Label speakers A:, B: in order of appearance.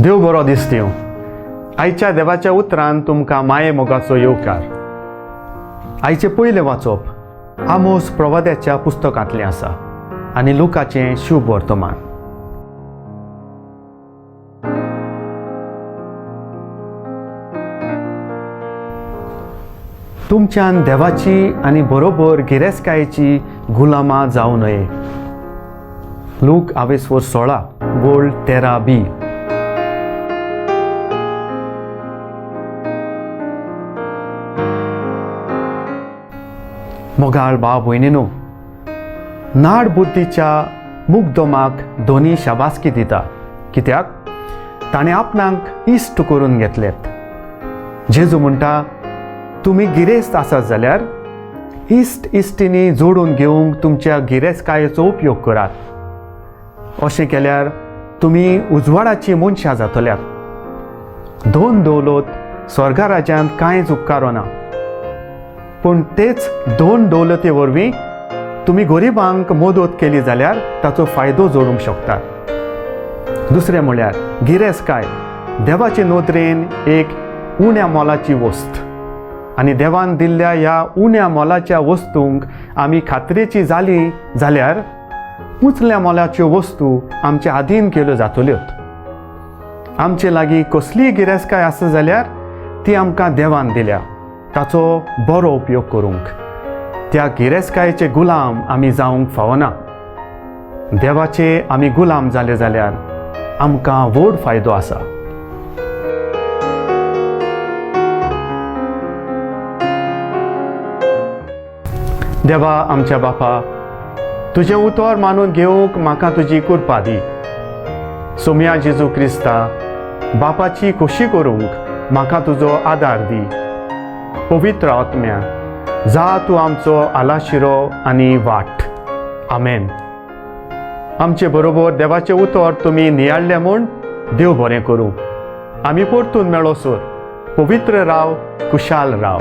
A: देव बरो दिसतीव. आयच्या देवाच्या उतरान तुमकां माये मोगाचो येवकार. आयचें पयलें वाचप आमोस प्रवाद्याच्या पुस्तकांतलें आसा आनी लुकाचें शुभ वर्तमान. तुमच्यान देवाची आनी बरोबर गिरेस्तकायेची गुलामां जावं नये. लूक आवेसवर 16 वोल्ड 13 बी. मोगाळ भाव भयणीनो, नाड बुद्धीच्या मुग्दोमाक दोनी शाबासकी दिता, कित्याक ताणें आपणाक इश्ट करून घेतलेत. जेजू म्हणटा, तुमी गिरेस्त आसात जाल्यार इश्ट इश्टिनी जोडून घेवंक तुमच्या गिरेस्तकायेचो उपयोग करात. अशें केल्यार तुमी उजवाडाची मनशां जातल्यात. दोन दौलत स्वर्गा राज्यांत कांयच उपकारना, पूण तेच दोन दौलती वरवीं तुमी गरिबांक मदत केली जाल्यार ताचो फायदो जोडूंक शकतात. दुसरें म्हळ्यार गिरेस्तकाय देवाचे नदरेन एक उण्या मोलाची वस्त आनी देवान दिल्ल्या ह्या उण्या मोलाच्या वस्तूंक आमी खात्रेची जाली जाल्यार उंचल्या मोलाच्यो वस्तू आमच्या आदीन केल्यो जातल्योत. आमचे लागीं कसलीय गिरेस्तकाय आसा जाल्यार ती आमकां देवान दिल्या, ताचो बरो उपयोग करूंक. त्या गिरेस्तकायेचे गुलाम आमी जावंक फावना. देवाचे आमी गुलाम जाले जाल्यार आमकां व्हड फायदो आसा. देवा आमच्या बापा, तुजें उतर मानून घेवंक म्हाका तुजी कृपा दी. सोम्या जेजू क्रिस्ता, बापाची खोशी करूंक म्हाका तुजो आदार दी. पवित्र आत्म्या, जा तूं आमचो आलाशिरो आनी वाट. आमेन. आमचे बरोबर देवाचें उतर तुमी नियाळ्ळें म्हूण देव बरें करूं. आमी परतून मेळोसर पवित्र राव, कुशाल राव.